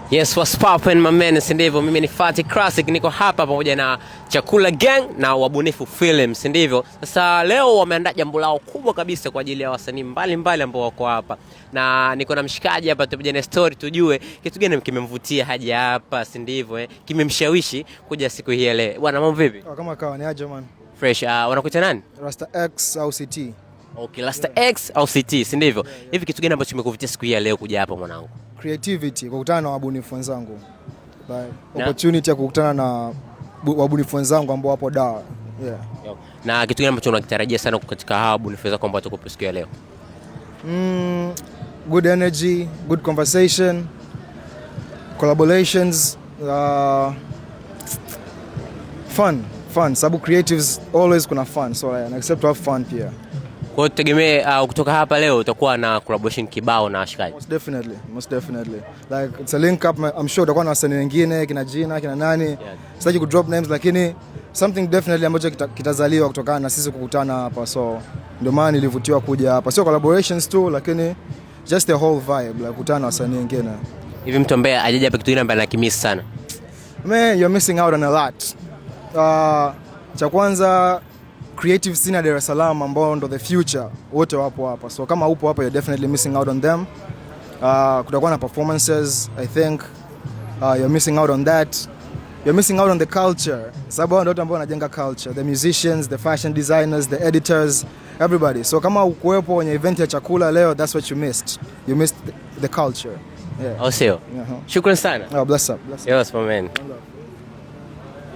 Yes, what's poppin, my man, si ndivyo? Mimi ni Fati Classic, niko hapa pamoja na Chakula Gang na Wabunifu Films, si ndivyo? Sasa leo wameandaa jambo lao kubwa kabisa kwa ajili ya wasanii mbalimbali ambao wako hapa, na niko na mshikaji hapa, tupige na story tujue kitu gani kimemvutia haja hapa, si ndivyo? Eh? Kimemshawishi kuja siku hii ya leo. Bwana, mambo vipi? Oh, kama kawa ni aje, man? Fresh. Wanakuita nani? Rasta X au CT. Okay, Rasta X au CT, si ndivyo? Hivi kitu gani ambacho kimekuvutia siku hii ya leo kuja hapa, mwanangu? Creativity, kukutana na wabunifu wenzangu. Like, opportunity ya kukutana na wabunifu wenzangu ambao wapo Dar. Yeah. Na kitu gani ambacho unakitarajia sana katika hawa wabunifu wenzako ambao watakuwepo siku ya leo? Good energy, good conversation, collaborations, fun, fun. Sababu creatives always kuna fun. So yeah, expect to have fun pia. Kwa hiyo tutegemee kutoka hapa leo utakuwa na collaboration kibao na washikaji. Most definitely, most definitely. Like, it's a link up. I'm sure utakuwa na wasanii wengine, kina Gina, kina nani. Sitaki ku drop names, lakini something definitely ambacho kitazaliwa kutokana na sisi kukutana hapa. So ndio maana nilivutiwa kuja hapa. Sio collaborations tu, lakini just the whole vibe, like kukutana na wasanii wengine. Hivi mtu ambaye hajaja hapa, kitu gani ambaye anakimiss sana? Man, you're missing out on a lot. Cha kwanza, creative scene ya Dar es Salaam ambao ndo the future, wote wapo hapa. So kama upo hapa, you're definitely missing out on them. Kutakuwa na performances, I think. You're missing out on that. You're missing out on the culture. Sababu hao ndio watu ambao wanajenga culture. The musicians, the fashion designers, the editors, everybody. So kama ukuwepo kwenye event ya Chakula leo, that's what you missed. You missed the culture. Yeah. Au sio? Uh-huh. Shukran sana. Oh, bless up. Bless up. Yes, my man.